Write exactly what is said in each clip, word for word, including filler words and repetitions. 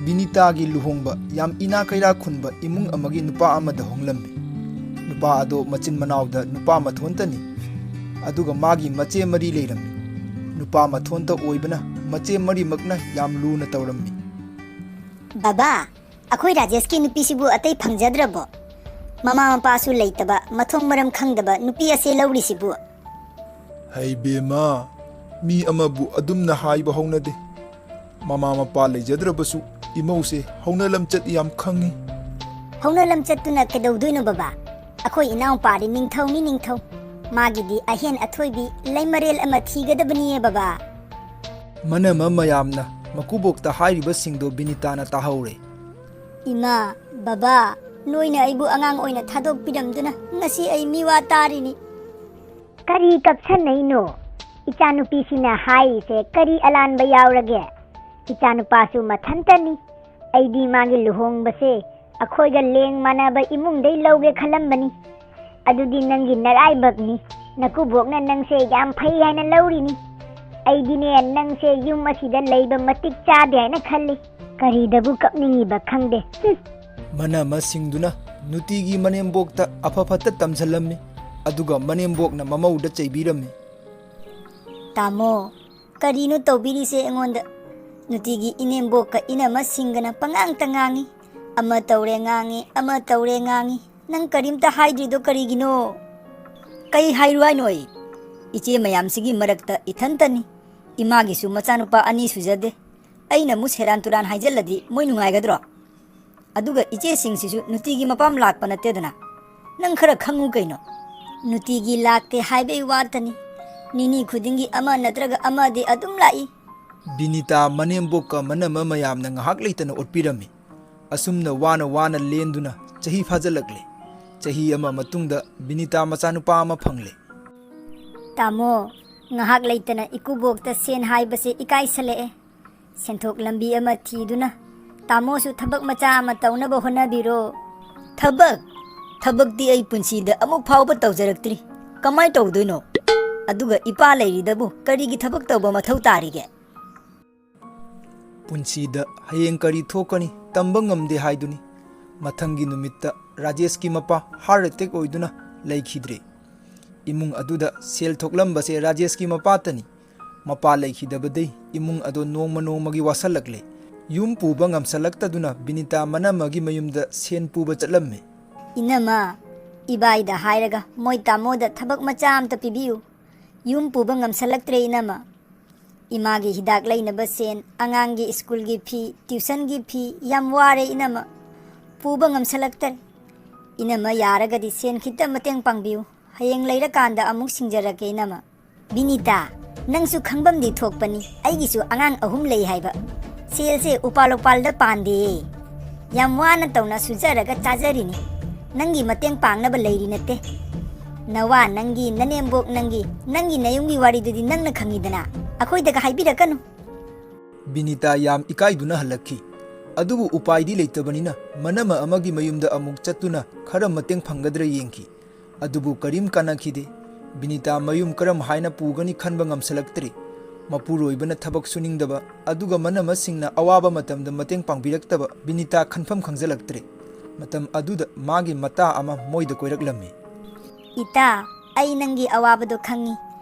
ꯕꯤꯅꯤꯇꯥꯒꯤ ꯂꯨꯍꯣꯡꯕ ꯌꯥꯝ ꯏꯅꯥ ꯀꯩꯔꯥ ꯈꯨꯟꯕ ꯏꯃꯨꯡ ꯑꯃꯒꯤ ꯅꯨꯄꯥ ꯑꯃꯗ ꯍꯣꯡꯂꯝꯃꯤ꯫ ꯅꯨꯄꯥ ꯑꯗꯣ ꯃꯆꯤꯟ ꯃꯅꯥꯎꯗ ꯅꯨꯄꯥ ꯃꯊꯣꯟꯇꯅꯤ꯫ ꯑꯗꯨꯒ ꯃꯥꯒꯤ ꯃꯆꯦ ꯃꯔꯤ ꯂꯩꯔꯝꯃꯤ꯫ ꯅꯨꯄꯥ ꯃꯊꯣꯟꯇ ꯑꯣꯏꯕꯅ ꯃꯆꯦ ꯃꯔꯤꯃꯛꯅ ꯌꯥꯝ ꯂꯨꯅ ꯇꯧꯔꯝꯃꯤ꯫ ꯕꯕꯥ, ꯑꯩꯈꯣꯏ ꯔꯥꯖꯦꯁꯀꯤ ꯅꯨꯄꯤꯁꯤꯕꯨ ꯑꯇꯩ ꯐꯪꯖꯗ꯭ꯔꯕꯣ? ꯃꯃꯥ ꯃꯄꯥꯁꯨ ꯂꯩꯇꯕ, ꯃꯊꯣꯡ ꯃꯔꯝ ꯈꯪꯗꯕ ꯅꯨꯄꯤ ꯑꯁꯦ ꯂꯧꯔꯤꯁꯤꯕꯨ? ꯍꯩ ꯕꯦꯝꯃ, ꯃꯤ ꯑꯃꯕꯨ ꯑꯗꯨꯝꯅ ꯍꯥꯏꯕ ꯍꯧꯅꯗꯦ꯫ ꯃꯃꯥ ꯃꯄꯥ ꯂꯩꯖꯗ꯭ꯔꯕꯁꯨ ꯏꯃꯧꯁꯦ ꯍꯧꯅ ꯂꯝꯆꯠ ꯌꯥꯝ ꯈꯪꯉꯤ꯫ ꯍꯧꯅ ꯂꯝꯆꯠꯇꯨꯅ ꯀꯩꯗꯧꯗꯣꯏꯅꯣ ꯕꯕꯥ? ꯑꯩꯈꯣꯏ ꯏꯅꯥꯎꯄꯥꯗꯤ ꯅꯤꯡꯊꯧꯅꯤ ꯅꯤꯡꯊꯧ꯫ ꯃꯥꯒꯤꯗꯤ ꯑꯍꯦꯟ ꯑꯊꯣꯏꯕꯤ ꯂꯩꯃꯔꯦꯜ ꯑꯃ ꯊꯤꯒꯗꯕꯅꯤꯌꯦ ꯕꯕꯥ꯫ ꯃꯅꯃ ꯃꯌꯥꯝꯅ ꯃꯀꯨꯕꯣꯛꯇ ꯍꯥꯏꯔꯤꯕꯁꯤꯡꯗꯣ ꯕꯤꯅꯤꯇꯥꯅ ꯇꯥꯍꯧꯔꯦ꯫ ꯏꯃꯥ, ꯕꯕꯥ, ꯅꯣꯏꯅ ꯑꯩꯕꯨ ꯑꯉꯥꯡ ꯑꯣꯏꯅ ꯊꯥꯗꯣꯛꯄꯤꯔꯝꯗꯨꯅ ꯉꯁꯤ ꯑꯩ ꯃꯤꯋꯥ ꯇꯥꯔꯤꯅꯤ꯫ ꯀꯔꯤ ꯀꯞꯁꯟꯅꯩꯅꯣ? ꯏꯆꯥꯅꯨꯄꯤꯁꯤꯅ ꯍꯥꯏꯔꯤꯁꯦ ꯀꯔꯤ ꯑꯂꯥꯟꯕ ꯌꯥꯎꯔꯒꯦ? ꯏꯆꯥꯅꯨꯄꯥꯁꯨ ꯃꯊꯟꯇꯅꯤ꯫ ꯑꯩꯗꯤ ꯃꯥꯒꯤ ꯂꯨꯍꯣꯡꯕꯁꯦ ꯑꯩꯈꯣꯏꯒ ꯂꯦꯡ ꯃꯥꯟꯅꯕ ꯏꯃꯨꯡꯗꯩ ꯂꯧꯒꯦ ꯈꯜꯂꯝꯕꯅꯤ꯫ ꯑꯗꯨꯗꯤ ꯅꯪꯒꯤ ꯅꯔꯥꯏꯕꯛꯅꯤ꯫ ꯅꯀꯨꯕꯣꯛꯅ ꯅꯪꯁꯦ ꯌꯥꯝ ꯐꯩ ꯍꯥꯏꯅ ꯂꯧꯔꯤꯅꯤ꯫ ꯑꯩꯗꯤꯅꯦ, ꯅꯪꯁꯦ ꯌꯨꯝ ꯑꯁꯤꯗ ꯂꯩꯕ ꯃꯇꯤꯛ ꯆꯥꯗꯦ ꯍꯥꯏꯅ ꯈꯜꯂꯤ꯫ ꯀꯔꯤꯗꯕꯨ ꯀꯞꯅꯤꯡꯉꯤꯕ ꯈꯪꯗꯦ꯫ ꯍꯨꯝ꯫ ꯃꯅꯃꯁꯤꯡꯗꯨꯅ ꯅꯨꯡꯇꯤꯒꯤ ꯃꯅꯦꯝꯕꯣꯛꯇ ꯑꯐ ꯐꯠꯇ ꯇꯝꯁꯤꯜꯂꯝꯃꯤ꯫ ꯑꯗꯨꯒ ꯃꯅꯦꯝꯕꯣꯛꯅ ꯃꯃꯧꯗ ꯆꯩꯕꯤꯔꯝꯃꯤ꯫ ꯇꯥꯃꯣ, ꯀꯔꯤꯅꯣ ꯇꯧꯕꯤꯔꯤꯁꯦ ꯑꯩꯉꯣꯟꯗ? ꯅꯨꯡꯇꯤꯒꯤ ꯏꯅꯦꯝꯕꯣꯛꯀ ꯏꯅꯝꯃꯁꯤꯡꯒꯅ ꯄꯉꯥꯡꯇ ꯉꯥꯡꯉꯤ꯫ ꯑꯃ ꯇꯧꯔꯦ ꯉꯥꯡꯉꯤ, ꯑꯃ ꯇꯧꯔꯦ ꯉꯥꯡꯉꯤ꯫ ꯅꯪ ꯀꯔꯤꯝꯇ ꯍꯥꯏꯗ꯭ꯔꯤꯗꯣ ꯀꯔꯤꯒꯤꯅꯣ? ꯀꯩ ꯍꯥꯏꯔꯨ ꯍꯥꯏꯅꯣ ꯑꯩ? ꯏꯆꯦ ꯃꯌꯥꯝꯁꯤꯒꯤ ꯃꯔꯛꯇ ꯏꯊꯟꯇꯅꯤ꯫ ꯏꯃꯥꯒꯤꯁꯨ ꯃꯆꯥꯅꯨꯄꯥ ꯑꯅꯤ ꯁꯨꯖꯗꯦ꯫ ꯑꯩꯅ ꯑꯃꯨꯛ ꯁꯦꯔꯥꯟ ꯇꯨꯔꯥꯟ ꯍꯥꯏꯖꯜꯂꯗꯤ ꯃꯣꯏ ꯅꯨꯡꯉꯥꯏꯒꯗ꯭ꯔꯣ? ꯑꯗꯨꯒ ꯏꯆꯦꯁꯤꯡꯁꯤꯁꯨ ꯅꯨꯡꯇꯤꯒꯤ ꯃꯄꯥꯝ ꯂꯥꯛꯄ ꯅꯠꯇꯦꯗꯅ꯫ ꯅꯪ ꯈꯔ ꯈꯪꯉꯨ ꯀꯩꯅꯣ꯫ ꯅꯨꯡꯇꯤꯒꯤ ꯂꯥꯛꯇꯦ ꯍꯥꯏꯕꯩ ꯋꯥꯇꯅꯤ꯫ ꯅꯤꯅꯤ ꯈꯨꯗꯤꯡꯒꯤ ꯑꯃ ꯅꯠꯇ꯭ꯔꯒ ꯑꯃꯗꯤ ꯑꯗꯨꯝ ꯂꯥꯛꯏ꯫ ꯕꯤꯅꯤꯇꯥ ꯃꯅꯦꯝꯕꯣꯛꯀ ꯃꯅꯝꯃ ꯃꯌꯥꯝꯅ ꯉꯥꯏꯍꯥꯛ ꯂꯩꯇꯅ ꯑꯣꯠꯄꯤꯔꯝꯃꯤ꯫ ꯑꯁꯨꯝꯅ ꯋꯥꯅ ꯋꯥꯅ ꯂꯦꯟꯗꯨꯅ ꯆꯍꯤ ꯐꯥꯖꯤꯜꯂꯛꯂꯦ꯫ ꯆꯍꯤ ꯑꯃ ꯃꯇꯨꯡꯗ ꯕꯤꯅꯤꯇꯥ ꯃꯆꯥꯅꯨꯄꯥ ꯑꯃ ꯐꯪꯂꯦ꯫ ꯇꯥꯃꯣ, ꯉꯥꯏꯍꯥꯛ ꯂꯩꯇꯅ ꯏꯀꯨꯕꯣꯛꯇ ꯁꯦꯟ ꯍꯥꯏꯕꯁꯦ ꯏꯀꯥꯏꯁꯜꯂꯛꯑꯦ꯫ ꯁꯦꯟꯊꯣꯛ ꯂꯝꯕꯤ ꯑꯃ ꯊꯤꯗꯨꯅ ꯇꯥꯃꯣꯁꯨ ꯊꯕꯛ ꯃꯆꯥ ꯑꯃ ꯇꯧꯅꯕ ꯍꯣꯠꯅꯕꯤꯔꯣ꯫ ꯊꯕꯛ? ꯊꯕꯛꯇꯤ ꯑꯩ ꯄꯨꯟꯁꯤꯗ ꯑꯃꯨꯛ ꯐꯥꯎꯕ ꯇꯧꯖꯔꯛꯇ꯭ꯔꯤ꯫ ꯀꯃꯥꯏ ꯇꯧꯗꯣꯏꯅꯣ? ꯑꯗꯨꯒ ꯏꯄꯥ ꯂꯩꯔꯤꯗꯕꯨ ꯀꯔꯤꯒꯤ ꯊꯕꯛ ꯇꯧꯕ ꯃꯊꯧ ꯇꯥꯔꯤꯒꯦ? ꯄꯨꯟꯁꯤꯗ ꯍꯌꯦꯡ ꯀꯔꯤ ꯊꯣꯛꯀꯅꯤ ꯇꯝꯕ ꯉꯝꯗꯦ ꯍꯥꯏꯗꯨꯅꯤ꯫ ꯃꯊꯪꯒꯤ ꯅꯨꯃꯤꯠꯇ ꯔꯥꯖꯦꯁꯀꯤ ꯃꯄꯥ heart attack ꯑꯣꯏꯗꯨꯅ ꯂꯩꯈꯤꯗ꯭ꯔꯦ꯫ ꯏꯃꯨꯡ ꯑꯗꯨꯗ ꯁꯦꯜ ꯊꯣꯛꯂꯝꯕꯁꯦ ꯔꯥꯖꯦꯁꯀꯤ ꯃꯄꯥꯇꯅꯤ꯫ ꯃꯄꯥ ꯂꯩꯈꯤꯗꯕꯗꯩ ꯏꯃꯨꯡ ꯑꯗꯣ ꯅꯣꯡꯃ ꯅꯣꯡꯃꯒꯤ ꯋꯥꯁꯜꯂꯛꯂꯦ꯫ ꯌꯨꯝ ꯄꯨꯕ ꯉꯝꯁꯜꯂꯛꯇꯗꯨꯅ ꯕꯤꯅꯤꯇꯥ ꯃꯅꯝꯃꯒꯤ ꯃꯌꯨꯝꯗ ꯁꯦꯟ ꯄꯨꯕ ꯆꯠꯂꯝꯃꯦ꯫ "ꯏꯅꯝꯃ, ꯏꯕꯥꯏꯗ ꯍꯥꯏꯔꯒ ꯃꯣꯏ ꯇꯥꯃꯣꯗ ꯊꯕꯛ ꯃꯆꯥ ꯑꯝꯇ ꯄꯤꯕꯤꯌꯨ꯫ ꯌꯨꯝ ꯄꯨꯕ ꯉꯝꯁꯜꯂꯛꯇ꯭ꯔꯦ ꯏꯅꯝꯃ꯫ ꯏꯃꯥꯒꯤ ꯍꯤꯗꯥꯛ ꯂꯩꯅꯕ ꯁꯦꯟ, ꯑꯉꯥꯡꯒꯤ ꯁ꯭ꯀꯨꯜꯒꯤ ꯐꯤ, ꯇ꯭ꯌꯨꯁꯟꯒꯤ ꯐꯤ, ꯌꯥꯝ ꯋꯥꯔꯦ ꯏꯅꯝꯃ꯫ ꯄꯨꯕ ꯉꯝꯁꯜꯂꯛꯇꯔꯦ꯫ ꯏꯅꯝꯃ ꯌꯥꯔꯒꯗꯤ ꯁꯦꯟ ꯈꯤꯇ ꯃꯇꯦꯡ ꯄꯥꯡꯕꯤꯌꯨ꯫ ꯍꯌꯦꯡ ꯂꯩꯔꯀꯥꯟꯗ ꯑꯃꯨꯛ ꯁꯤꯡꯖꯔꯛꯀꯦ ꯏꯅꯝꯃ꯫" "ꯕꯤꯅꯤꯇꯥ, ꯅꯪꯁꯨ ꯈꯪꯐꯝꯗꯤ ꯊꯣꯛꯄꯅꯤ, ꯑꯩꯒꯤꯁꯨ ꯑꯉꯥꯡ ꯑꯍꯨꯝ ꯂꯩ ꯍꯥꯏꯕ꯫ ꯁꯦꯜꯁꯦ ꯎꯄꯥꯜ ꯎꯄꯥꯜꯗ ꯄꯥꯟꯗꯦ꯫ ꯌꯥꯝ ꯋꯥꯅ ꯇꯧꯅ ꯁꯨꯖꯔꯒ ꯆꯥꯖꯔꯤꯅꯤ꯫ ꯅꯪꯒꯤ ꯃꯇꯦꯡ ꯄꯥꯡꯅꯕ ꯂꯩꯔꯤ ꯅꯠꯇꯦ꯫ ꯅꯋꯥ ꯅꯪꯒꯤ, ꯅꯅꯦꯝꯕꯣꯛ ꯅꯪꯒꯤ, ꯅꯪꯒꯤ ꯅꯌꯨꯝꯒꯤ ꯋꯥꯔꯤꯗꯨꯗꯤ ꯅꯪꯅ ꯈꯪꯉꯤꯗꯅ, ꯑꯩꯈꯣꯏꯗꯒ ꯍꯥꯏꯕꯤꯔꯛꯀꯅꯨ꯫" ꯕꯤꯅꯤꯇꯥ ꯌꯥꯝ ꯏꯀꯥꯏꯗꯨꯅ ꯍꯜꯂꯛꯈꯤ꯫ ꯑꯗꯨꯕꯨ ꯎꯄꯥꯏꯗꯤ ꯂꯩꯇꯕꯅꯤꯅ ꯃꯅꯝꯃ ꯑꯃꯒꯤ ꯃꯌꯨꯝꯗ ꯑꯃꯨꯛ ꯆꯠꯇꯨꯅ ꯈꯔ ꯃꯇꯦꯡ ꯐꯪꯒꯗ꯭ꯔꯥ ꯌꯦꯡꯈꯤ꯫ ꯑꯗꯨꯕꯨ ꯀꯔꯤꯝ ꯀꯥꯟꯅꯈꯤꯗꯦ꯫ ꯕꯤꯅꯤꯇꯥ ꯃꯌꯨꯝ ꯀꯔꯝ ꯍꯥꯏꯅ ꯄꯨꯒꯅꯤ ꯈꯟꯕ ꯉꯝꯁꯜꯂꯛꯇ꯭ꯔꯦ꯫ ꯃꯄꯨꯔꯣꯏꯕꯅ ꯊꯕꯛ ꯁꯨꯅꯤꯡꯗꯕ, ꯑꯗꯨꯒ ꯃꯅꯝꯃꯁꯤꯡꯅ ꯑꯋꯥꯕ ꯃꯇꯝꯗ ꯃꯇꯦꯡ ꯄꯥꯡꯕꯤꯔꯛꯇꯕ ꯕꯤꯅꯤꯇꯥ ꯈꯟꯐꯝ ꯈꯪꯖꯜꯂꯛꯇ꯭ꯔꯦ꯫ ꯃꯇꯝ ꯑꯗꯨꯗ ꯃꯥꯒꯤ ꯃꯇꯥ ꯑꯃ ꯃꯣꯏꯗ ꯀꯣꯏꯔꯛꯂꯝꯃꯤ꯫ "ꯏꯇꯥ, ꯑꯩ ꯅꯪꯒꯤ ꯑꯋꯥꯕꯗꯣ ꯈꯪꯉꯤ,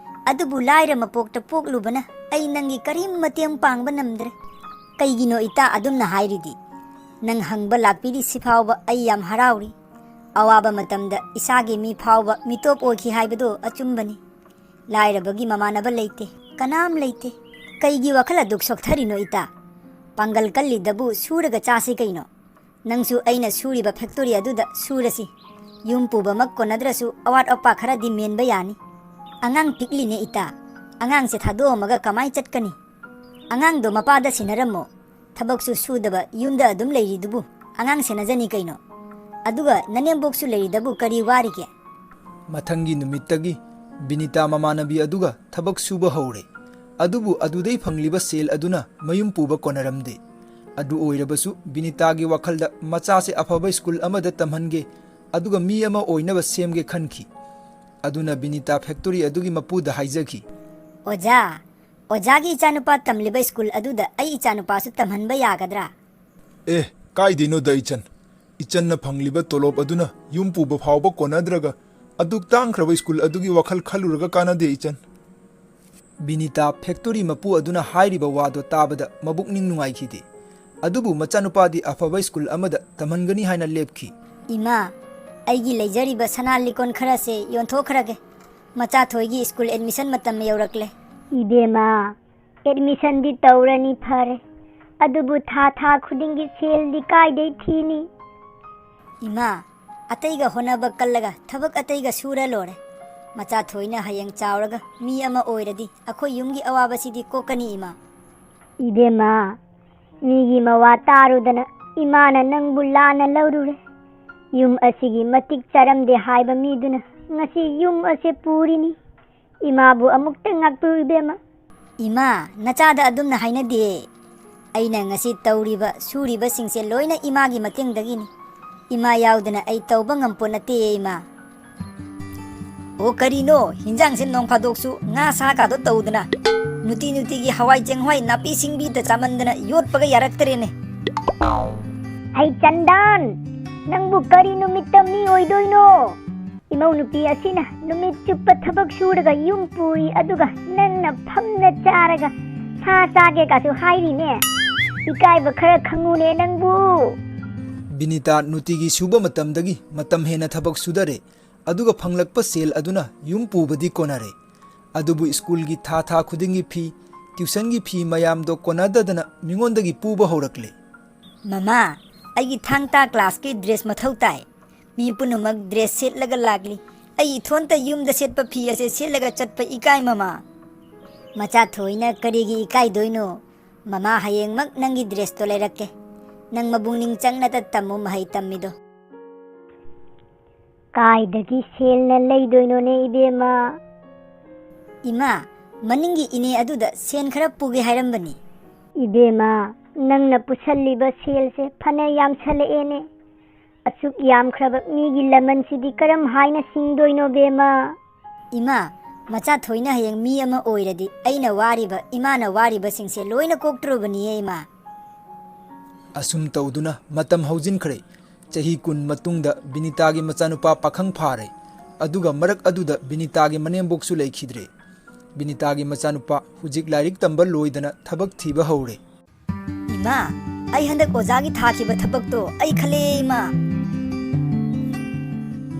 ꯑꯗꯨꯕꯨ ꯂꯥꯏꯔ ꯃꯄꯣꯛꯇ ꯄꯣꯛꯂꯨꯕꯅ ꯑꯩ ꯅꯪꯒꯤ ꯀꯔꯤꯝ ꯃꯇꯦꯡ ꯄꯥꯡꯕ ꯅꯝꯗ꯭ꯔꯦ꯫ ꯀꯩꯒꯤꯅꯣ ꯏꯇꯥ ꯑꯗꯨꯝꯅ ꯍꯥꯏꯔꯤꯗꯤ? ꯅꯪ ꯍꯪꯕ ꯂꯥꯛꯄꯤꯔꯤ ꯁꯤꯐꯥꯎꯕ ꯑꯩ ꯌꯥꯝ ꯍꯔꯥꯎꯔꯤ꯫ ꯑꯋꯥꯕ ꯃꯇꯝꯗ ꯏꯁꯥꯒꯤ ꯃꯤ ꯐꯥꯎꯕ ꯃꯤꯇꯣꯞ ꯑꯣꯏꯈꯤ ꯍꯥꯏꯕꯗꯣ ꯑꯆꯨꯝꯕꯅꯤ꯫ ꯂꯥꯏꯔꯕꯒꯤ ꯃꯃꯥꯟꯅꯕ ꯂꯩꯇꯦ, ꯀꯅꯥꯝ ꯂꯩꯇꯦ꯫ ꯀꯩꯒꯤ ꯋꯥꯈꯜ ꯑꯗꯨꯛ ꯁꯣꯛꯊꯔꯤꯅꯣ ꯏꯇꯥ? ꯄꯥꯡꯒꯜ ꯀꯜꯂꯤꯗꯕꯨ ꯁꯨꯔꯒ ꯆꯥꯁꯤ ꯀꯩꯅꯣ꯫ ꯅꯪꯁꯨ ꯑꯩꯅ ꯁꯨꯔꯤꯕ ꯐꯦꯛꯇꯣꯔꯤ ꯑꯗꯨꯗ ꯁꯨꯔꯁꯤ꯫ ꯌꯨꯝ ꯄꯨꯕꯃꯛ ꯀꯣꯟꯅꯗ꯭ꯔꯁꯨ ꯑꯋꯥꯠ ꯑꯄꯥ ꯈꯔꯗꯤ ꯃꯦꯟꯕ ꯌꯥꯅꯤ꯫ ꯑꯉꯥꯡ ꯄꯤꯛꯂꯤꯅꯦ ꯏꯇꯥ, ꯑꯉꯥꯡꯁꯦ ꯊꯥꯗꯣꯛꯑꯝꯃꯒ ꯀꯃꯥꯏ ꯆꯠꯀꯅꯤ? ꯑꯉꯥꯡꯗꯣ ꯃꯄꯥꯗ ꯁꯤꯟꯅꯔꯝꯃꯣ꯫ ꯊꯕꯛꯁꯨ ꯁꯨꯗꯕ ꯌꯨꯝꯗ ꯑꯗꯨꯝ ꯂꯩꯔꯤꯗꯨꯕꯨ ꯑꯉꯥꯡ ꯁꯦꯟꯅꯖꯅꯤ ꯀꯩꯅꯣ? ꯑꯗꯨꯒ ꯅꯅꯦꯝꯕꯣꯛꯁꯨ ꯂꯩꯔꯤꯗꯕꯨ ꯀꯔꯤ ꯋꯥꯔꯤꯒꯦ?" ꯃꯊꯪꯒꯤ ꯅꯨꯃꯤꯠꯇꯒꯤ ꯕꯤꯅꯤꯇꯥ ꯃꯃꯥꯟꯅꯕꯤ ꯑꯗꯨꯒ ꯊꯕꯛ ꯁꯨꯕ ꯍꯧꯔꯦ꯫ ꯑꯗꯨꯕꯨ ꯑꯗꯨꯗꯩ ꯐꯪꯂꯤꯕ ꯁꯦꯜ ꯑꯗꯨꯅ ꯃꯌꯨꯝ ꯄꯨꯕ ꯀꯣꯟꯅꯔꯝꯗꯦ꯫ ꯑꯗꯨ ꯑꯣꯏꯔꯕꯁꯨ ꯕꯤꯅꯤꯇꯥꯒꯤ ꯋꯥꯈꯜꯗ ꯃꯆꯥꯁꯦ ꯑꯐꯕ ꯁ꯭ꯀꯨꯜ ꯑꯃꯗ ꯇꯝꯍꯟꯒꯦ, ꯑꯗꯨꯒ ꯃꯤ ꯑꯃ ꯑꯣꯏꯅꯕ ꯁꯦꯝꯒꯦ ꯈꯟꯈꯤ꯫ ꯑꯗꯨꯅ ꯕꯤꯅꯤꯇꯥ ꯐꯦꯛꯇꯣꯔꯤ ꯑꯗꯨꯒꯤ ꯃꯄꯨꯗ ꯍꯥꯏꯖꯈꯤ꯫ "ꯑꯣꯖꯥ, ꯑꯣꯖꯥꯒꯤ ꯏꯆꯥꯅꯨꯄꯥ ꯇꯝꯂꯤꯕ ꯁ꯭ꯀꯨꯜ ꯑꯗꯨꯗ ꯑꯩ ꯏꯆꯥꯅꯨꯄꯥꯁꯨ ꯇꯝꯍꯟꯕ ꯌꯥꯒꯗ꯭ꯔꯥ? ꯑꯦ, ꯀꯥꯏꯗꯩꯅꯣꯗ ꯏꯆꯟ꯫ ꯏꯆꯟꯅ ꯐꯪꯂꯤꯕ ꯇꯣꯂꯣꯞ ꯑꯗꯨꯅ ꯌꯨꯝ ꯄꯨꯕ ꯐꯥꯎꯕ ꯀꯣꯟꯅꯗ꯭ꯔꯒ ꯑꯗꯨꯛ ꯇꯥꯡꯈ꯭ꯔꯕ ꯁ꯭ꯀꯨꯜ ꯑꯗꯨꯒꯤ ꯋꯥꯈꯜ ꯈꯜꯂꯨꯔꯒ ꯀꯥꯟꯅꯗꯦ ꯏꯆꯟ꯫ ꯕꯤꯅꯤꯇꯥ ꯐꯦꯛꯇꯣꯔꯤ ꯃꯄꯨ ꯑꯗꯨꯅ ꯍꯥꯏꯔꯤꯕ ꯋꯥꯗꯣ ꯇꯥꯕꯗ ꯃꯕꯨꯛꯅꯤꯡ ꯅꯨꯡꯉꯥꯏꯈꯤꯗꯦ꯫ ꯑꯗꯨꯕꯨ ꯃꯆꯥꯅꯨꯄꯥꯗꯤ ꯑꯐꯕ ꯁ꯭ꯀꯨꯜ ꯑꯃꯗ ꯇꯝꯍꯟꯒꯅꯤ ꯍꯥꯏꯅ ꯂꯦꯞꯈꯤ꯫ ꯏꯃꯥ, ꯑꯩꯒꯤ ꯂꯩꯖꯔꯤꯕ ꯁꯅꯥ ꯂꯤꯀꯣꯟ ꯈꯔꯁꯦ ꯌꯣꯟꯊꯣꯛꯈ꯭ꯔꯒꯦ꯫ ꯃꯆꯥꯊꯣꯏꯒꯤ ꯁ꯭ꯀꯨꯜ ꯑꯦꯗꯃꯤꯁꯟ ꯃꯇꯝ ꯌꯧꯔꯛꯂꯦ꯫ ꯏꯕꯦꯝꯃ, ꯑꯦꯗꯃꯤꯁꯟꯗꯤ ꯇꯧꯔꯅꯤ ꯐꯔꯦ, ꯑꯗꯨꯕꯨ ꯊꯥ ꯊꯥ ꯈꯨꯗꯤꯡꯒꯤ ꯁꯦꯜꯗꯤ ꯀꯥꯏꯗꯩ ꯊꯤꯅꯤ? ꯏꯃꯥ, ꯑꯇꯩꯒ ꯍꯣꯠꯅꯕ ꯀꯜꯂꯒ ꯊꯕꯛ ꯑꯇꯩꯒ ꯁꯨꯔ ꯂꯣꯏꯔꯦ꯫ ꯃꯆꯥꯊꯣꯏꯅ ꯍꯌꯦꯡ ꯆꯥꯎꯔꯒ ꯃꯤ ꯑꯃ ꯑꯣꯏꯔꯗꯤ ꯑꯩꯈꯣꯏ ꯌꯨꯝꯒꯤ ꯑꯋꯥꯕꯁꯤꯗꯤ ꯀꯣꯛꯀꯅꯤ ꯏꯃꯥ꯫ ꯏꯕꯦꯝꯃ, ꯃꯤꯒꯤ ꯃꯋꯥ ꯇꯥꯔꯨꯗꯅ ꯏꯃꯥꯅ ꯅꯪꯕꯨ ꯂꯥꯟꯅ ꯂꯧꯔꯨꯔꯦ꯫ ꯌꯨꯝ ꯑꯁꯤꯒꯤ ꯃꯇꯤꯛ ꯆꯥꯔꯝꯗꯦ ꯍꯥꯏꯕ ꯃꯤꯗꯨꯅ ꯉꯁꯤ ꯌꯨꯝ ꯑꯁꯦ ꯄꯨꯔꯤꯅꯤ꯫ ꯏꯃꯥꯕꯨ ꯑꯃꯨꯛꯇ ꯉꯥꯛꯄꯤꯌꯨ ꯏꯕꯦꯝꯃ꯫ ꯏꯃꯥ, ꯅꯆꯥꯗ ꯑꯗꯨꯝꯅ ꯍꯥꯏꯅꯗꯦ꯫ ꯑꯩꯅ ꯉꯁꯤ ꯇꯧꯔꯤꯕ, ꯁꯨꯔꯤꯕꯁꯤꯡꯁꯦ ꯂꯣꯏꯅ ꯏꯃꯥꯒꯤ ꯃꯇꯦꯡꯗꯒꯤꯅꯤ꯫ ꯏꯃꯥ ꯌꯥꯎꯗꯅ ꯑꯩ ꯇꯧꯕ ꯉꯝꯄꯣꯠ ꯅꯠꯇꯦ, ꯏꯃꯥ꯫ ꯑꯣ, ꯀꯔꯤꯅꯣ, ꯍꯤꯟꯖꯥꯡꯁꯦ ꯅꯣꯡ ꯐꯥꯗꯣꯛꯁꯨ ꯉꯥ ꯁꯥ ꯀꯥꯗꯣ ꯇꯧꯗꯅ, ꯅꯨꯡꯇꯤ ꯅꯨꯡꯇꯤꯒꯤ ꯍꯋꯥꯏ ꯆꯦꯡꯋꯥꯏ ꯅꯥꯄꯤ ꯁꯤꯡꯕꯤꯗ ꯆꯥꯃꯟꯗꯅ ꯌꯣꯠꯄꯒ ꯌꯥꯔꯛꯇ꯭ꯔꯦꯅꯦ꯫ ꯍꯩ ꯆꯟꯗꯥꯟ, ꯅꯪꯕꯨ ꯀꯔꯤ ꯅꯨꯃꯤꯠꯇ ꯃꯤ ꯑꯣꯏꯗꯣꯏꯅꯣ? ꯏꯃꯧ ꯅꯨꯄꯤ ꯑꯁꯤꯅ ꯅꯨꯃꯤꯠ ꯆꯨꯞꯄ ꯊꯕꯛ ꯁꯨꯔꯒ ꯌꯨꯝ ꯄꯨꯔꯤ, ꯑꯗꯨꯒ ꯅꯪꯅ ꯐꯝꯅ ꯆꯥꯔꯒ ꯁꯥ ꯆꯥꯒꯦ ꯀꯥꯁꯨ ꯍꯥꯏꯔꯤꯅꯦ꯫ ꯏꯀꯥꯏꯕ ꯈꯔ ꯈꯪꯉꯨꯅꯦ ꯅꯪꯕꯨ꯫ ꯕꯤꯅꯤꯇꯥ ꯅꯨꯡꯇꯤꯒꯤ ꯁꯨꯕ ꯃꯇꯝꯗꯒꯤ ꯃꯇꯝ ꯍꯦꯟꯅ ꯊꯕꯛ ꯁꯨꯗꯔꯦ, ꯑꯗꯨꯒ ꯐꯪꯂꯛꯄ ꯁꯦꯜ ꯑꯗꯨꯅ ꯌꯨꯝ ꯄꯨꯕꯗꯤ ꯀꯣꯟꯅꯔꯦ꯫ ꯑꯗꯨꯕꯨ ꯁ꯭ꯀꯨꯜꯒꯤ ꯊꯥ ꯊꯥ ꯈꯨꯗꯤꯡꯒꯤ ꯐꯤ, ꯇ꯭ꯌꯨꯁꯟꯒꯤ ꯐꯤ ꯃꯌꯥꯝꯗꯣ ꯀꯣꯟꯅꯗꯗꯅ ꯃꯤꯉꯣꯟꯗꯒꯤ ꯄꯨꯕ ꯍꯧꯔꯛꯂꯦ꯫ ꯃꯃꯥ, ꯑꯩꯒꯤ ꯊꯥꯡ ꯇꯥ ꯀ꯭ꯂꯥꯁꯀꯤ ꯗ꯭ꯔꯦꯁ ꯃꯊꯧ ꯇꯥꯏ꯫ ꯃꯤ ꯄꯨꯝꯅꯃꯛ ꯗ꯭ꯔꯦꯁ ꯁꯦꯠꯂꯒ ꯂꯥꯛꯂꯤ꯫ ꯑꯩ ꯏꯊꯣꯟꯇ ꯌꯨꯝꯗ ꯁꯦꯠꯄ ꯐꯤ ꯑꯁꯦ ꯁꯦꯠꯂꯒ ꯆꯠꯄ ꯏꯀꯥꯏ, ꯃꯃꯥ꯫ ꯃꯆꯥ ꯊꯣꯏꯅ ꯀꯔꯤꯒꯤ ꯏꯀꯥꯏꯗꯣꯏꯅꯣ? ꯃꯃꯥ ꯍꯌꯦꯡꯃꯛ ꯅꯪꯒꯤ ꯗ꯭ꯔꯦꯁꯇꯣ ꯂꯩꯔꯛꯀꯦ꯫ ꯅꯪ ꯃꯕꯨꯛꯅꯤꯡ ꯆꯪꯅꯇ ꯇꯝꯃꯨ ꯃꯍꯩ ꯇꯝꯃꯤꯗꯣ꯫ ꯀꯥꯏꯗꯒꯤ ꯁꯦꯜꯅ ꯂꯩꯗꯣꯏꯅꯣꯅꯦ ꯏꯕꯦꯝꯃ? ꯏꯃꯥ, ꯃꯅꯤꯡꯒꯤ ꯏꯅꯦ ꯑꯗꯨꯗ ꯁꯦꯟ ꯈꯔ ꯄꯨꯒꯦ ꯍꯥꯏꯔꯝꯕꯅꯤ꯫ ꯏꯕꯦꯝꯃ, ꯅꯪꯅ ꯄꯨꯁꯜꯂꯤꯕ ꯁꯦꯜꯁꯦ ꯐꯅ ꯌꯥꯝꯁꯜꯂꯛꯑꯦꯅꯦ꯫ ꯑꯁꯨꯛ ꯌꯥꯝꯈ꯭ꯔꯕ ꯃꯤꯒꯤ ꯂꯃꯟꯁꯤꯗꯤ ꯀꯔꯝ ꯍꯥꯏꯅ ꯁꯤꯡꯗꯣꯏꯅꯣ ꯕꯦꯝꯃ? ꯏꯃꯥ, ꯃꯆꯥ ꯊꯣꯏꯅ ꯍꯌꯦꯡ ꯃꯤ ꯑꯃ ꯑꯣꯏꯔꯗꯤ ꯑꯩꯅ ꯋꯥꯔꯤꯕ, ꯏꯃꯥꯅ ꯋꯥꯔꯤꯕꯁꯤꯡꯁꯦ ꯂꯣꯏꯅ ꯀꯣꯛꯇ꯭ꯔꯨꯕꯅꯤꯌꯦ, ꯏꯃꯥ꯫ ꯑꯁꯨꯝ ꯇꯧꯗꯨꯅ ꯃꯇꯝ ꯍꯧꯖꯤꯟꯈ꯭ꯔꯦ꯫ ꯆꯍꯤ ꯀꯨꯟ ꯃꯇꯨꯡꯗ ꯕꯤꯅꯤꯇꯥꯒꯤ ꯃꯆꯥꯅꯨꯄꯥ ꯄꯥꯈꯪ ꯐꯥꯔꯦ꯫ ꯑꯗꯨꯒ ꯃꯔꯛ ꯑꯗꯨꯗ ꯕꯤꯅꯤꯇꯥꯒꯤ ꯃꯅꯦꯝꯕꯣꯛꯁꯨ ꯂꯩꯈꯤꯗ꯭ꯔꯦ꯫ ꯕꯤꯅꯤꯇꯥꯒꯤ ꯃꯆꯥꯅꯨꯄꯥ ꯍꯧꯖꯤꯛ ꯂꯥꯏꯔꯤꯛ ꯇꯝꯕ ꯂꯣꯏꯗꯅ ꯊꯕꯛ ꯊꯤꯕ ꯍꯧꯔꯦ꯫ ꯏꯃꯥ, ꯑꯩ ꯍꯟꯗꯛ ꯑꯣꯖꯥꯒꯤ ꯊꯥꯈꯤꯕ ꯊꯕꯛꯇꯣ ꯑꯩ ꯈꯜꯂꯦ, ꯏꯃꯥ꯫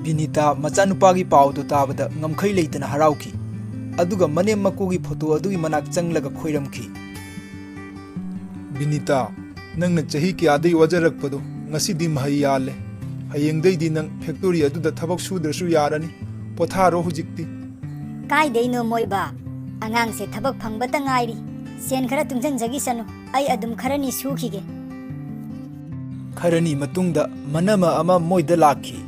ꯕꯤꯅꯤꯇꯥ ꯃꯆꯥꯅꯨꯄꯥꯒꯤ ꯄꯥꯎꯗꯨ ꯇꯥꯕꯗ ꯉꯝꯈꯩ ꯂꯩꯇꯅ ꯍꯔꯥꯎꯈꯤ꯫ ꯑꯗꯨꯒ ꯃꯅꯦꯝ ꯃꯀꯨꯒꯤ ꯐꯣꯇꯣ ꯑꯗꯨꯒꯤ ꯃꯅꯥꯛ ꯆꯪꯂꯒ ꯈꯣꯏꯔꯝꯈꯤ꯫ ꯕꯤꯅꯤꯇꯥ, ꯅꯪꯅ ꯆꯍꯤ ꯀꯌꯥꯗꯒꯤ ꯋꯥꯖꯔꯛꯄꯗꯣ ꯉꯁꯤꯗꯤ ꯃꯍꯩ ꯌꯥꯜꯂꯦ꯫ ꯍꯌꯦꯡꯗꯩꯗꯤ ꯅꯪ ꯐꯦꯛꯇꯣꯔꯤ ꯑꯗꯨꯗ ꯊꯕꯛ ꯁꯨꯗ꯭ꯔꯁꯨ ꯌꯥꯔꯅꯤ꯫ ꯄꯣꯊꯥꯔꯣ ꯍꯧꯖꯤꯛꯇꯤ꯫ ꯀꯥꯏꯗꯩꯅꯣ ꯃꯣꯏꯕꯥ? ꯑꯉꯥꯡꯁꯦ ꯊꯕꯛ ꯐꯪꯕꯇ ꯉꯥꯏꯔꯤ꯫ ꯁꯦꯟ ꯈꯔ ꯇꯨꯡꯁꯤꯟꯖꯈꯤꯁꯅꯨ꯫ ꯑꯩ ꯑꯗꯨꯝ ꯈꯔꯅꯤ ꯁꯨꯈꯤꯒꯦ꯫ ꯈꯔꯅꯤ ꯃꯇꯨꯡꯗ ꯃꯅꯃ ꯑꯃ ꯃꯣꯏꯗ ꯂꯥꯛꯈꯤ꯫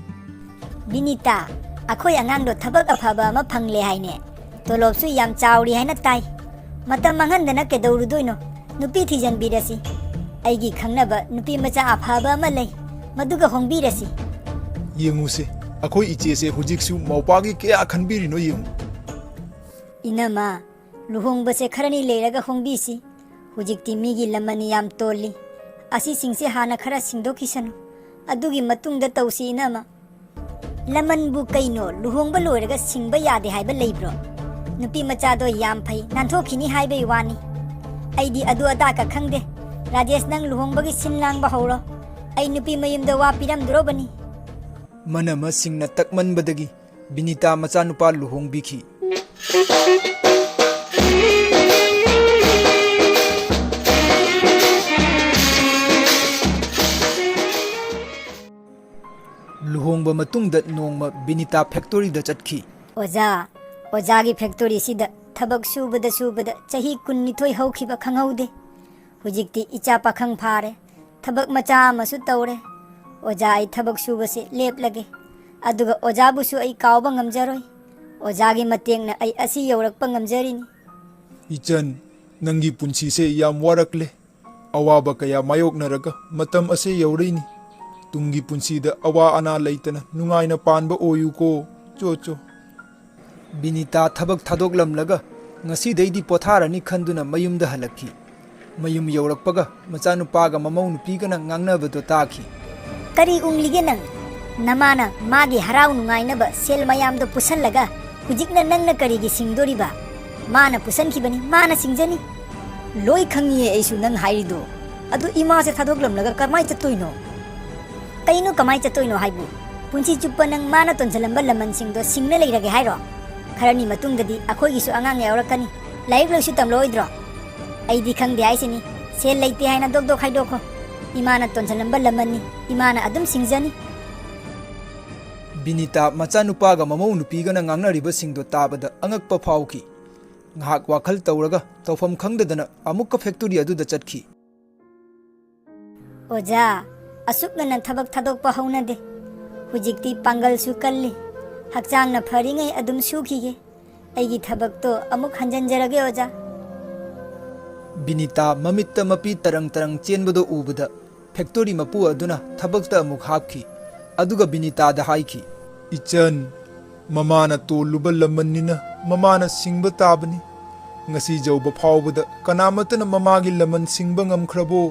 ꯕꯤꯅꯤꯇꯥ, ꯑꯩꯈꯣꯏ ꯑꯉꯥꯡꯗꯣ ꯊꯕꯛ ꯑꯐꯕ ꯑꯃ ꯐꯪꯂꯦ ꯍꯥꯏꯅꯦ꯫ ꯇꯣꯂꯣꯞꯁꯨ ꯌꯥꯝ ꯆꯥꯎꯔꯤ ꯍꯥꯏꯅ ꯇꯥꯏ꯫ ꯃꯇꯝ ꯃꯥꯡꯍꯟꯗꯅ ꯀꯩꯗꯧꯔꯨꯗꯣꯏꯅꯣ? ꯅꯨꯄꯤ ꯊꯤꯖꯟꯕꯤꯔꯁꯤ꯫ ꯑꯩꯒꯤ ꯈꯪꯅꯕ ꯅꯨꯄꯤ ꯃꯆꯥ ꯑꯐꯕ ꯑꯃ ꯂꯩ, ꯃꯗꯨꯒ ꯍꯣꯡꯕꯤꯔꯁꯤ꯫ ꯌꯦꯡꯉꯨꯁꯦ, ꯑꯩꯈꯣꯏ ꯏꯆꯦꯁꯦ ꯍꯧꯖꯤꯛꯁꯨ ꯃꯧꯄꯥꯒꯤ ꯀꯌꯥ ꯈꯟꯕꯤꯔꯤꯅꯣ ꯌꯦꯡꯉꯨ꯫ ꯏꯅꯃ, ꯂꯨꯍꯣꯡꯕꯁꯦ ꯈꯔꯅꯤ ꯂꯩꯔꯒ ꯍꯣꯡꯕꯤꯁꯤ꯫ ꯍꯧꯖꯤꯛꯇꯤ ꯃꯤꯒꯤ ꯂꯃꯟ ꯌꯥꯝ ꯇꯣꯜꯂꯤ꯫ ꯑꯁꯤꯁꯤꯡꯁꯦ ꯍꯥꯟꯅ ꯈꯔ ꯁꯤꯡꯗꯣꯛꯈꯤꯁꯅꯨ꯫ ꯑꯗꯨꯒꯤ ꯃꯇꯨꯡꯗ ꯇꯧꯁꯤ, ꯏꯅꯃ꯫ ꯂꯃꯟꯕꯨ ꯀꯩꯅꯣ, ꯂꯨꯍꯣꯡꯕ ꯂꯣꯏꯔꯒ ꯁꯤꯡꯕ ꯌꯥꯗꯦ ꯍꯥꯏꯕ ꯂꯩꯕ꯭ꯔꯣ? ꯅꯨꯄꯤ ꯃꯆꯥꯗꯣ ꯌꯥꯝ ꯐꯩ, ꯅꯥꯟꯊꯣꯛꯈꯤꯅꯤ ꯍꯥꯏꯕꯩ ꯋꯥꯅꯤ꯫ ꯑꯩꯗꯤ ꯑꯗꯨ ꯑꯗꯥ ꯀ ꯈꯪꯗꯦ꯫ ꯔꯥꯖꯦꯁ, ꯅꯪ ꯂꯨꯍꯣꯡꯕꯒꯤ ꯁꯤꯟ ꯂꯥꯡꯕ ꯍꯧꯔꯣ꯫ ꯑꯩ ꯅꯨꯄꯤ ꯃꯌꯨꯝꯗ ꯋꯥ ꯄꯤꯔꯝꯗ꯭ꯔꯣꯕꯅꯤ꯫ ꯃꯅꯃꯁꯤꯡꯅ ꯇꯛꯃꯟꯕꯗꯒꯤ ꯕꯤꯅꯤꯇꯥ ꯃꯆꯥꯅꯨꯄꯥ ꯂꯨꯍꯣꯡꯕꯤꯈꯤ꯫ ꯂꯨꯍꯣꯡꯕ ꯃꯇꯨꯡꯗ ꯅꯣꯡꯃ ꯕꯤꯅꯤꯇꯥ ꯐꯦꯛꯇꯣꯔꯤꯗ ꯆꯠꯈꯤ꯫ ꯑꯣꯖꯥ, ꯑꯣꯖꯥꯒꯤ ꯐꯦꯛꯇꯣꯔꯤꯁꯤꯗ ꯊꯕꯛ ꯁꯨꯕꯗ ꯁꯨꯕꯗ ꯆꯍꯤ ꯀꯨꯟꯅꯤꯊꯣꯏ ꯍꯧꯈꯤꯕ ꯈꯪꯍꯧꯗꯦ꯫ ꯍꯧꯖꯤꯛꯇꯤ ꯏꯆꯥ ꯄꯥꯈꯪ ꯐꯥꯔꯦ, ꯊꯕꯛ ꯃꯆꯥ ꯑꯃꯁꯨ ꯇꯧꯔꯦ꯫ ꯑꯣꯖꯥ, ꯑꯩ ꯊꯕꯛ ꯁꯨꯕꯁꯦ ꯂꯦꯞꯂꯒꯦ, ꯑꯗꯨꯒ ꯑꯣꯖꯥꯕꯨꯁꯨ ꯑꯩ ꯀꯥꯎꯕ ꯉꯝꯖꯔꯣꯏ꯫ ꯑꯣꯖꯥꯒꯤ ꯃꯇꯦꯡꯅ ꯑꯩ ꯑꯁꯤ ꯌꯧꯔꯛꯄ ꯉꯝꯖꯔꯤꯅꯤ꯫ ꯏꯆꯟ, ꯅꯪꯒꯤ ꯄꯨꯟꯁꯤꯁꯦ ꯌꯥꯝ ꯋꯥꯔꯛꯂꯦ꯫ ꯑꯋꯥꯕ ꯀꯌꯥ ꯃꯥꯌꯣꯛꯅꯔꯒ ꯃꯇꯝ ꯑꯁꯦ ꯌꯧꯔꯛꯏꯅꯤ꯫ ꯇꯨꯡꯒꯤ ꯄꯨꯟꯁꯤꯗ ꯑꯋꯥ ꯑꯅꯥ ꯂꯩꯇꯅ ꯅꯨꯡꯉꯥꯏꯅ ꯄꯥꯟꯕ ꯑꯣꯏꯌꯨꯀꯣ꯫ ꯆꯣ ꯆꯣ꯫ ꯕꯤꯅꯤꯇꯥ ꯊꯕꯛ ꯊꯥꯗꯣꯛꯂꯝꯂꯒ ꯉꯁꯤꯗꯩꯗꯤ ꯄꯣꯊꯥꯔꯅꯤ ꯈꯟꯗꯨꯅ ꯃꯌꯨꯝꯗ ꯍꯜꯂꯛꯈꯤ꯫ ꯃꯌꯨꯝ ꯌꯧꯔꯛꯄꯒ ꯃꯆꯥꯅꯨꯄꯥꯒ ꯃꯃꯧ ꯅꯨꯄꯤꯒꯅ ꯉꯥꯡꯅꯕꯗꯣ ꯇꯥꯈꯤ꯫ "ꯀꯔꯤ ꯎꯪꯂꯤꯒꯦ ꯅꯪ? ꯅꯃꯥꯅ ꯃꯥꯒꯤ ꯍꯔꯥꯎ ꯅꯨꯡꯉꯥꯏꯅꯕ ꯁꯦꯜ ꯃꯌꯥꯝꯗꯣ ꯄꯨꯁꯜꯂꯒ ꯍꯧꯖꯤꯛꯅ ꯅꯪꯅ ꯀꯔꯤꯒꯤ ꯁꯤꯡꯗꯣꯔꯤꯕ? ꯃꯥꯅ ꯄꯨꯁꯟꯈꯤꯕꯅꯤ, ꯃꯥꯅ ꯁꯤꯡꯖꯅꯤ꯫" "ꯂꯣꯏ ꯈꯪꯉꯤꯌꯦ ꯑꯩꯁꯨ ꯅꯪ ꯍꯥꯏꯔꯤꯗꯣ꯫ ꯑꯗꯨ ꯏꯃꯥꯁꯦ ꯊꯥꯗꯣꯛꯂꯝꯂꯒ ꯀꯃꯥꯏ ꯆꯠꯇꯣꯏꯅꯣ?" "ꯀꯩꯅꯣ ꯀꯃꯥꯏ ꯆꯠꯇꯣꯏꯅꯣ ꯍꯥꯏꯕꯨ? ꯄꯨꯟꯁꯤ ꯆꯨꯞꯄ ꯅꯪ ꯃꯥꯅ ꯇꯣꯟꯁꯤꯜꯂꯝꯕ ꯂꯃꯟꯁꯤꯡꯗꯣ ꯁꯤꯡꯅ ꯂꯩꯔꯒꯦ ꯍꯥꯏꯔꯣ? ꯈꯔꯅꯤ ꯃꯇꯨꯡꯗꯗꯤ ꯑꯩꯈꯣꯏꯒꯤꯁꯨ ꯑꯉꯥꯡ ꯌꯥꯎꯔꯛꯀꯅꯤ꯫ ꯂꯥꯏꯔꯤꯛ ꯂꯣꯏꯁꯨ ꯇꯝꯂꯛꯑꯣꯏꯗ꯭ꯔꯣ?" "ꯑꯩꯗꯤ ꯈꯪꯗꯦ ꯍꯥꯏꯁꯤꯅꯤ꯫ ꯁꯦꯜ ꯂꯩꯇꯦ ꯍꯥꯏꯅ ꯗꯣꯛ ꯗꯣꯛ ꯍꯥꯏꯗꯣꯛꯈꯣ꯫ ꯏꯃꯥꯅ ꯇꯣꯟꯁꯤꯜꯂꯝꯕ ꯂꯃꯟꯅꯤ, ꯏꯃꯥꯅ ꯑꯗꯨꯝ ꯁꯤꯡꯖꯅꯤ꯫" ꯕꯤꯅꯤꯇꯥ ꯃꯆꯥꯅꯨꯄꯥꯒ ꯃꯃꯧ ꯅꯨꯄꯤꯒꯅ ꯉꯥꯡꯅꯔꯤꯕꯁꯤꯡꯗꯣ ꯇꯥꯕꯗ ꯑꯉꯛꯄ ꯐꯥꯎꯈꯤ꯫ ꯉꯥꯏꯍꯥꯛ ꯋꯥꯈꯜ ꯇꯧꯔꯒ ꯇꯧꯐꯝ ꯈꯪꯗꯗꯅ ꯑꯃꯨꯛꯀ ꯐꯦꯛꯇꯣꯔꯤ ꯑꯗꯨꯗ ꯆꯠꯈꯤ꯫ "ꯑꯣꯖꯥ, ꯑꯁꯨꯛꯅꯅ ꯊꯕꯛ ꯊꯥꯗꯣꯛꯄ ꯍꯧꯅꯗꯦ꯫ ꯍꯧꯖꯤꯛꯇꯤ ꯄꯥꯡꯒꯜꯁꯨ ꯀꯜꯂꯤ꯫ ꯍꯛꯆꯥꯡꯅ ꯐꯔꯤꯉꯩ ꯑꯗꯨꯝ ꯁꯨꯈꯤꯒꯦ꯫ ꯑꯩꯒꯤ ꯊꯕꯛꯇꯣ ꯑꯃꯨꯛ ꯍꯟꯖꯤꯟꯖꯔꯒꯦ, ꯑꯣꯖꯥ꯫" ꯕꯤꯅꯤꯇꯥ ꯃꯃꯤꯠꯇ ꯃꯄꯤ ꯇꯔꯪ ꯇꯔꯪ ꯆꯦꯟꯕꯗꯣ ꯎꯕꯗ ꯐꯦꯛꯇꯣꯔꯤ ꯃꯄꯨ ꯑꯗꯨꯅ ꯊꯕꯛꯇ ꯑꯃꯨꯛ ꯍꯥꯞꯈꯤ꯫ ꯑꯗꯨꯒ ꯕꯤꯅꯤꯇꯥꯗ ꯍꯥꯏꯈꯤ, "ꯏꯆꯟ, ꯃꯃꯥꯅ ꯇꯣꯜꯂꯨꯕ ꯂꯃꯟꯅꯤꯅ ꯃꯃꯥꯅ ꯁꯤꯡꯕ ꯇꯥꯕꯅꯤ꯫ ꯉꯁꯤ ꯌꯧꯕ ꯐꯥꯎꯕꯗ ꯀꯅꯥꯃꯠꯇꯅ ꯃꯃꯥꯒꯤ ꯂꯃꯟ ꯁꯤꯡꯕ ꯉꯝꯈ꯭ꯔꯕꯣ?"